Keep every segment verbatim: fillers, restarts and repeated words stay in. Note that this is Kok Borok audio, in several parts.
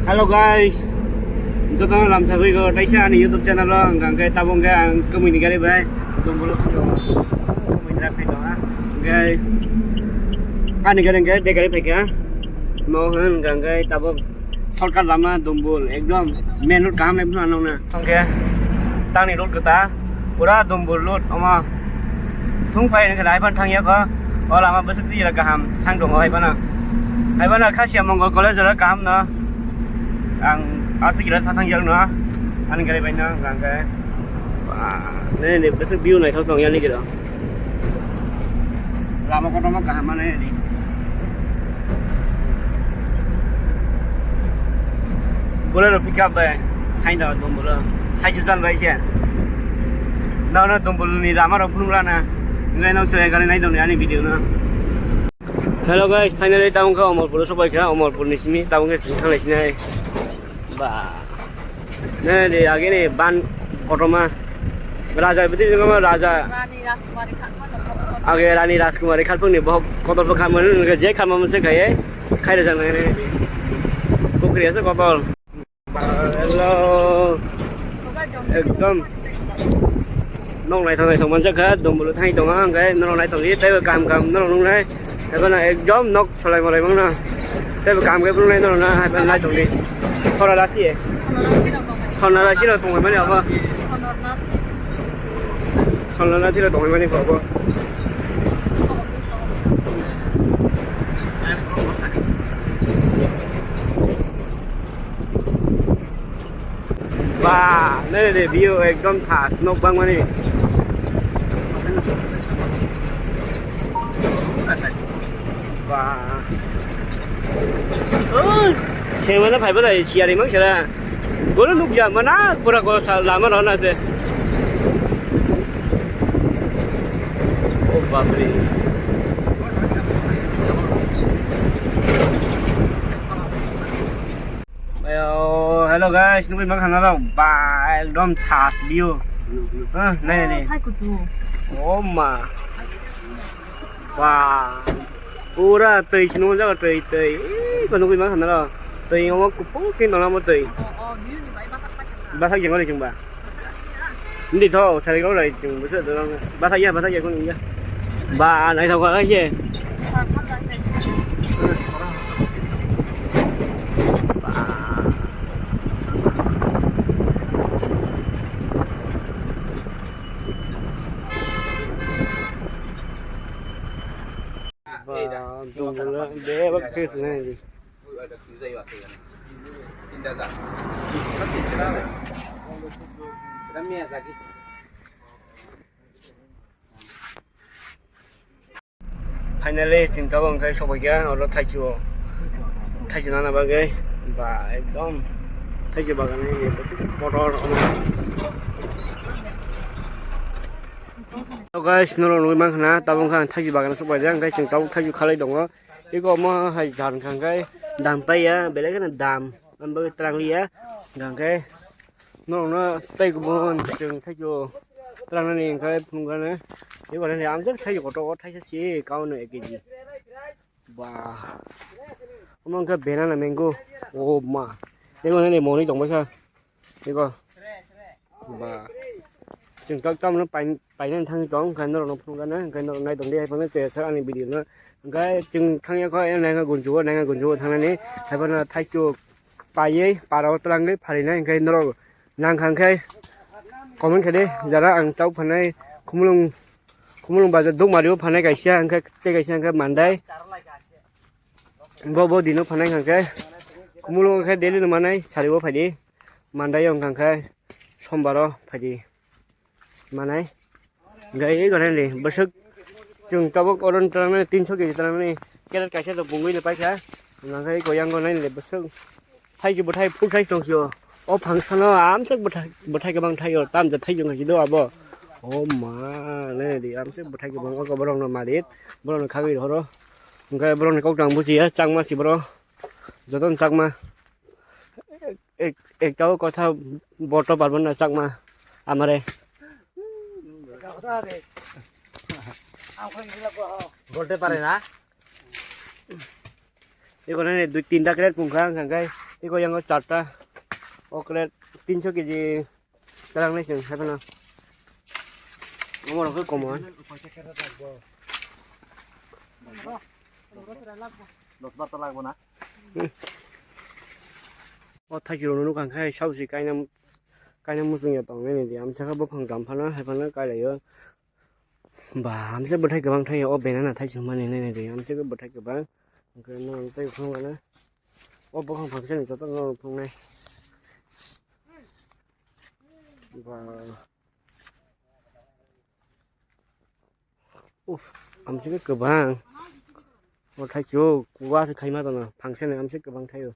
Hello guys, jotono lamsagwi go taisa ani YouTube channel o, hwnkha hwnkhe tabuk hwnkhe ang kwmwini gari bai Dombolo phai tongo. Kwmwini gari phai tongo, hwnkhe ani gari hwnkhe bek gari phaikha. No hwn hwnkha hwnkhe tabuk shortcut lama Dombol, ekdom main road kaham le phano nukna. Hwnkhe tangni road kwtal, pura Dombol road omo. Thung phai hwnkhe haiphano thangya kho. O lama bwswk twi jora kaham thang tongo haiphano. Haiphano Khasiya Mongol College jora kaham no. Ang aswk jora tha thang jak no. Ani gari bai no hwnkha hwnkhe. Ba, nini bwswk view naithok tong yani giro. Lama kotorma kaham mano yani. Bolero pickup bai. Thaino Dombolo. Thaijwk jan bai se. Nono Dombolni lama rok phunuk rana. Ngai nang se gari nai dong ani video no. Hello guys, finally tabuk khe Omorpur o sopai kha, Omorpur ni simi tabuk khe simi thanglai sinai. Ba. Ne de age ni ban kotorma. Raja bidi ni ma raja. Rani Rajkumari khatma tong kotor. Age Rani Rajkumari khatpang ni bohok kotor bo khamani je khamma se khaye. Khaire jang nai. Kokri ase kotor. Hello. Ekdom. Nok naithok naithok manjak kha, Dombolo thangwi tongo, hwnkhe norok naithok di, teibo kam kam norok nuknai. Ebono ekdom nok solai molai mangno. Teibo kam khe phunuknai norokno, hai phano naithok di. Sora lasi. Sona lasi rok tongmani abo. Sona lasi rok tongmani abo. Ba, nai de view ekdom thas, nok bangmani. Ba. Oh, semana phai bwlai siyari mang sera. Golo nukya mana pura ko sa lama rona se. Oh, bapre. Ayo, hello guys, nugui mang khana rok ba ekdom thas view. Ah, nai nai. Hai kuchu. Oh ma. Ba. Pura twi sino jaga twi twi. Ih, ko nugui mang khana rok. Twi omo kupu kin dona mo twi. Oh, oh, view ni bai ba. Ba thak jeng ori jeng ba. Hindi tho, sari ko rai chung, busa dorong. Bathakya, bathakya, kun ya. Ba, nai tho ka se. Ba, dungla, be, ba, kis nai. Finally, chwng tabuk hwnkhe sobaikha oro thaichu o. Thaichu nana bagwi ba ekdom thaichu bagan ni motor. Hello guys, norok nugui mankha na tabuk wngkha ang thaichu bagan sobaijak, hwnkhe chwng tabuk thaichu khalai tongo. Eko omo hai jan kha hwnkhe dam paiya, belai kheno dam. Ang bagwi twlang liya. Hwnkhe norokno tei kubun chwng thaichu twlangnani hwnkhe phunukgani. Eko nini ang jani thaichu kotor o thaisa si kaono ek kg. Ba. Omo hwnkhe banana mango. O ma. Eko nini monwi tongbaikha. Eko. Ba. Chwng tok tamo painani thangwi tong, hwnkhe norokno phunukgana, hwnkhe norok naitongdi, haiphano chayajak ani video no. Hwnkhe chwng thangya kho, naikha gunjugo, naikha gunjugo thangnani, haiphano thaichuk paiwi parao twlangwi pharinai, hwnkhe norok nangkha hwnkhe comment khaidi, jara ang tabuk phanai Khumulwng, Khumulwng bazar Dukmario phanai kaisa, hwnkhe tei kaisa hwnkhe Mandai. Bo, bo dino phanai hwnkhe Khumulwng khe daily no manai, saribo phaidi, Mandai o hwnkha khe Sombaro phaidi. Manai. Gai gana ni bwswk chwng tabuk oron twlangnani tinso kg twlangnani carrot kaisa rok bungwi no paikha. Hwnkhai ko yang gonai ni bwswk thaiki bwthai full size tong sio. O phangsano amswk bwthai, bwthai kwbang thaio tamjak thaijwng hai do abo. O ma nai di amswk bwthai kwbang o borok no marit borok no khagwi rohoro. Hwnkhai borok ni kok tang bujiya changma si borok jotono changma. Ek, ek, ekta o kotha boto parbo na chakma amare. Bolte pare na? Eko nani dui tinta crate pungkha, hwnkha khe eko yango charta. O crate tinso keji talang nai chwng, hai phano. Omo rok khe komon. Dos bar ta lagbo na? Hmm. O thaisirok nukha khe sausi kaina, kaina muchungya tongnai di. Amsa khe buphang dam phano, hai phano kailaio. Ba, amsa bwthai kwbang thai o banana thaisung mani nai nai di. Amsa khe bwthai kwbang. Hwnkhe no amsa phunukgana. O buphang phangsani joto no phunuknai. Ba. Uff, amsike kwbang. O thaisuk, kuwa se khaima tono, phangsani amsike kwbang thaio.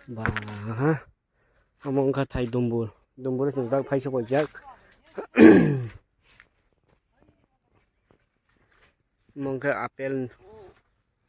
Ba, omo wngkha thai dumbur. Dumbur chwng tak phai sok paijak. Omo wngkha apple.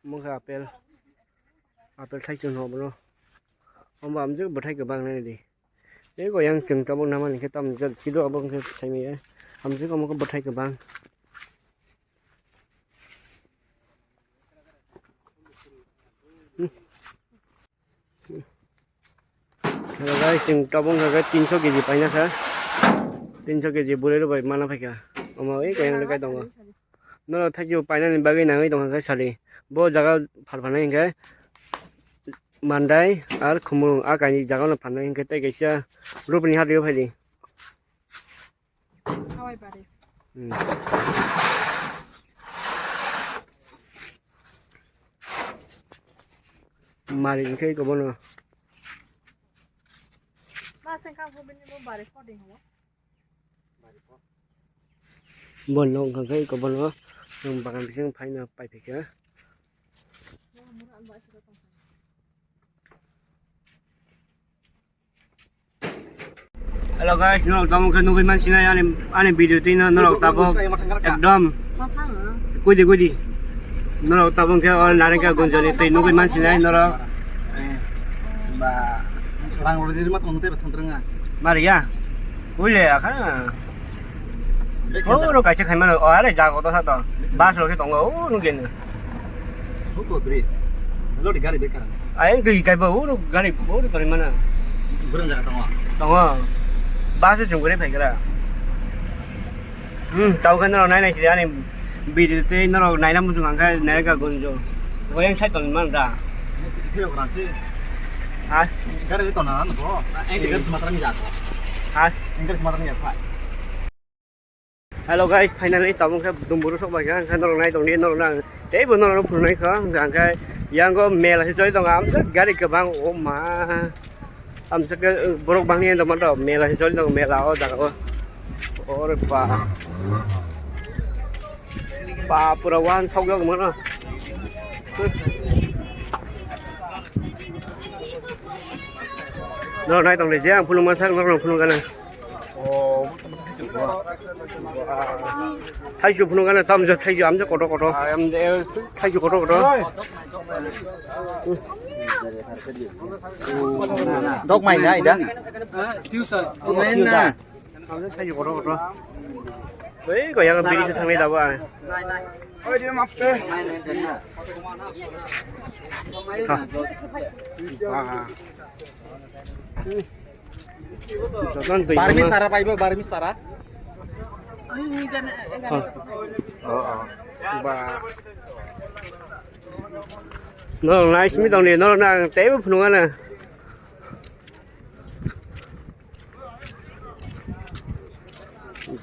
Omo khe apple, apple thaisung no bono. Omo amjak bwthai kwbang nai di. Tei go yang chwng tabuk namani khe tamo jat sido abo wngkhe saimaya. Amjak omo khe bwthai kwbang. Hmm. Hello guys, chwng tabuk hwnkha khe tinso keji paina kha. Tinso keji bwrwi rok bai mana phaikha. Omo oi kayang rwkai tongo. Norok thaisio painani bagwi nangwi tongkha khe sadi. Bo jaga phalphanai hinkhe Mandai ar Khumulwng a kainwi jaga no phalnai hinkhe tei kaisa rupni hati o phaidi. Hawai bari. Hmm. Mari hinkhe iko bono. Ma sengkang ko bini bo bari phoding ho. Bono wngkha khe iko bono chwng bagan bising phaina paiphaikha. Hello guys, norok tamo khe nugwi mansinai ani, ani video twi no norok tabuk ekdom kuidi kuidi norok tabuk khe o narikha gunjoni twi nugwi mansinai norok. Ba rang rodi ma tong te thang rang. Mariya. Kuile akha. Oro kaisa khaimano, o are jago to sato. Bus rok se tongo, o nugya no. Huko bridge. Lori gari bekar. Ai gari kaibo, o gari, o gari mana. Gurang jaga tongo. Tongo. Bus se chungkure phaigra. Hmm, tau khe norok nai nai sidi ani video tei norok naina muchung ang khe naina ka gunjo. Goyang sai tong man da. Hero rang se. Ha? Gari to na na ko. Engkhe gari matang ya ko. Ha? Engkhe matang ya phai. Hello guys, finally tabuk khe Dumbur sok bai kha, hwnkhe norok nai tongdi, norok nang teibo norok phunuknai kha, hwnkhe yango mela se choli tongo, amsa gari kwbang, o ma, amsa khe borok bangni tongma rok mela se choli tongo, mela o jaga o, ore ba, ba pura wan sok jak mano. Norok nai tongdi, je ang phunukma sak norok phunukgana. Thaisu phunukgana, tamjak thaisu, amjak kotor kotor. Thaisu kotor kotor. Dok mai na ida. Amjak thaisu kotor kotor. Oi, goyang biri se thangnai dabo ang. Tha. Joton twi Barmi mama. Sara paibo, Barmi sara. Oh, oh. Ba. No, nice mi tong ni, no, na, tei bu phunung ana.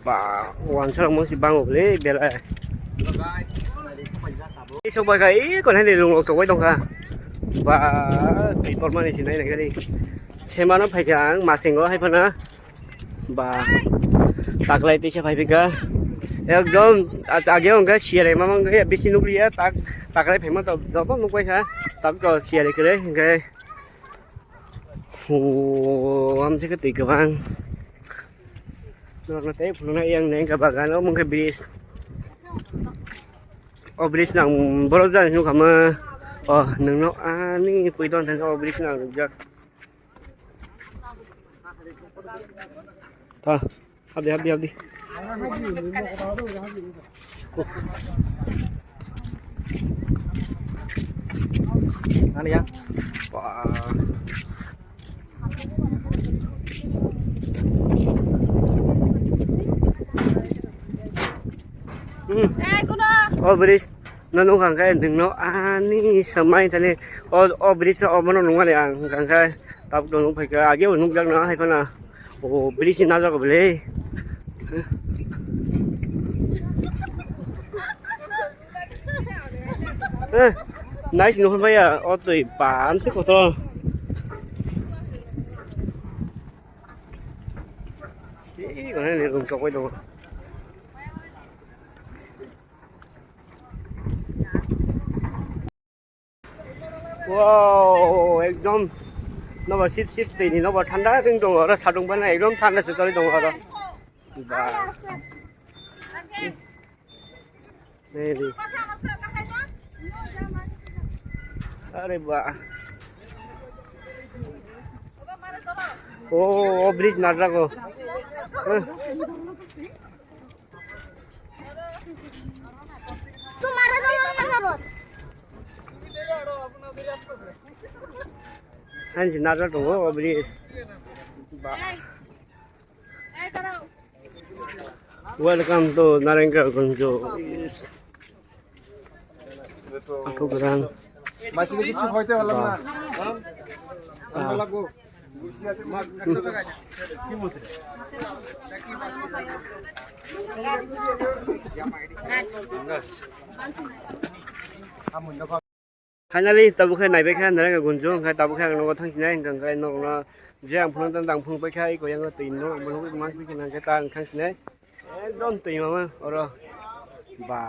Ba, wansa mo si bango le, bela. Isok bai ka, i kon hani lung sok bai tong kha. Ba, twi tormani sinai nai gari. Semano phaikha ang masengo hai phana. Ba, taklai tisa phai phika. Ekdom age wngkha siyare mama wngkha bisi nukliya tak taklai phaima to joto nukbai kha. Tak to siyare kre wngkha. Hu, amsike twi kwbang. Norokno tei phunuknai yang nai wngkha bagan omo wngkha bridge. O bridge nang borok jani nukha ma. O nungno ani pui don thangkha o bridge nang nukjak. Tha, habdi, habdi, habdi. Ani ya. Hmm. O bridge no nukha hwnkhe nwngno ani samai thani o, o bridge o bono nungmani ang hwnkha hwnkhe tabuk tong nukphaikha age bo nukjakno haiphano o bridge ni najak bwlwi. Eh, nice nukho bhaiya, o twi bam se kotor. Ee, gana ni room chokbai tongo. Wow, ekdom nobo sit sit twi ni nobo thanda wng tongo oro, sadung bana ekdom thanda se choli tongo oro. Ba. Baby. Are ba. Oh, oh, bridge nadrago. Huh? Hansi nadra tongo o bridge. Ba. Welcome to Narengkar Gunjo. Aku gerang. Masih lagi cukup hotel lah. Ah. Finally, tabuk khe naibai kha, nairai kha gunjo, hwnkhe tabuk khe ang nogo thang sinai, hwnkhe, hwnkhe norokno je ang phunuk tang, ang phunuk pai kha, iko yango twi no, ang phunuk ma khe hwnkhe ta ang thang sinai. Ekdom twi mama oro. Ba.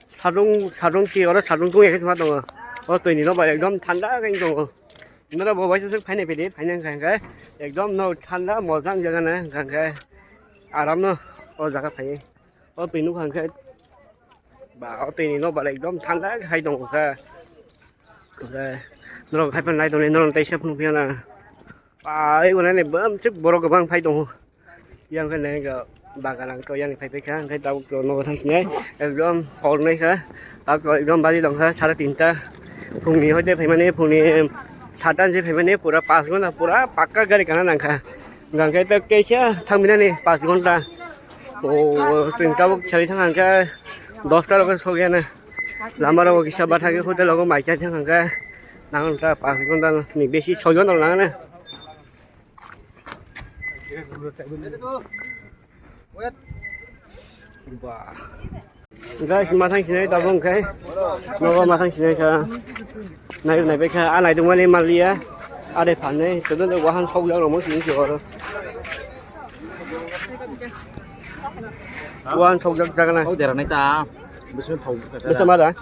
Sadung, sadung si oro sadung tong ya khe sima tongo. O twi ni no ba ekdom thanda khe tongo. Nora bo bai suk phainai phaidi, phainai hwnkhe, hwnkhe ekdom no thanda moja wng jaga na, hwnkhe aram no o jaga phai. O twi nukha hwnkhe, ba, o twi ni no ba ekdom thanda hai tongo kha. Hwnkhe norok hai phano nai tongni, norok teisa phunuk phiya na. Ba, ego nai bam chwk borok kwbang phai tongo. Yang khe nai ga bagan ang to yang phai phai kha, hwnkhe tabuk to nogo thang sinai ekdom hor nai kha. Tabuk to ekdom bari tong kha sare tinta phungni hoite phaimani, phungni sata je phaimani pura pas ghonta pura pakka gari kana nang kha. Hwnkhe to keisa thang binani pas ghonta. O, chwng tabuk sari thang hwnkhe dosta loge sogwi ano. Lama rogo kisa bathagwi hotel rogo mai chai thang hwnkhe nango ta pas ghonta ni besi soi ghonta nango. Ba. Guys, mathang sinai tabuk hwnkhe. Nogo mathang sinai kha. Nai, naibai kha. A naidwkmani maliya. Are phanai. Sodo de wahan sok jak ramo sini si oro. Wahan sok jak jagana. Kau dera nai ta. Bising thau. Bisa mada.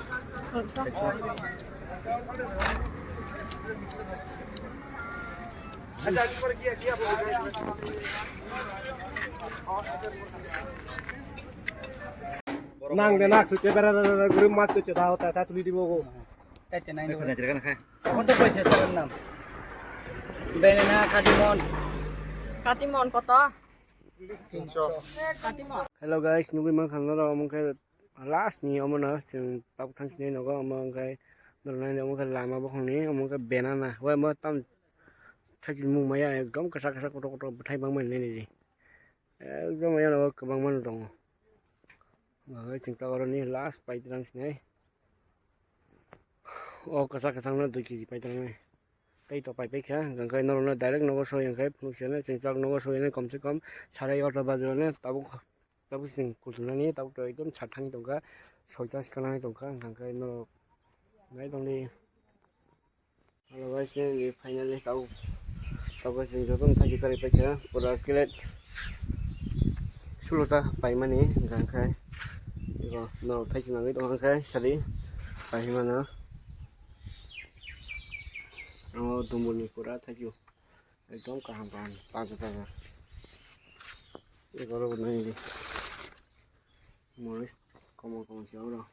Nang de nak suche bera bera bera guri mat suche da hota ta tuli dibo go. Tete nai. Kon to paisa saran nam. Bene na katimon. Katimon koto? Tinso. Katimon. Hello guys, nugui man khan noro omo khe last ni omo no chwng tabuk thang sinai nogo omo khe norok nai omo khe lama bokhong ni omo khe banana wai mo tam thaichil mung maya ekdom kwchak kwchak kotor kotor bwthai bangmani nini di ekdom ayang kwbangma no tongo. Hwnkhe chwng ta oroni last paitrang sinai. O kwchak kwchak no dui kg paitrang nai. Tei to pai paikha, hwnkhe norokno direct nogo soi hwnkhe phunuk sene chwng chwk nogo soi hwnkhe komse kom sarai egarota baje mane tabuk, tabuk chwng kuthumnani tabuk to ekdom sat thangwi tongkha, soita swkang nangwi tongkha, hwnkhe norok nai tongdi. Hello guys, finally tabuk, tabuk chwng jotono thangwi kari paikha, pura clear sulota paimani, hwnkhe ego norok thaichuk nangwi tongkha, sadi paimano. Amo dumbuni pura thaichuk. Ekdom kaham kaham taja taja. Eko rok nai di. Moris komo komo si oro.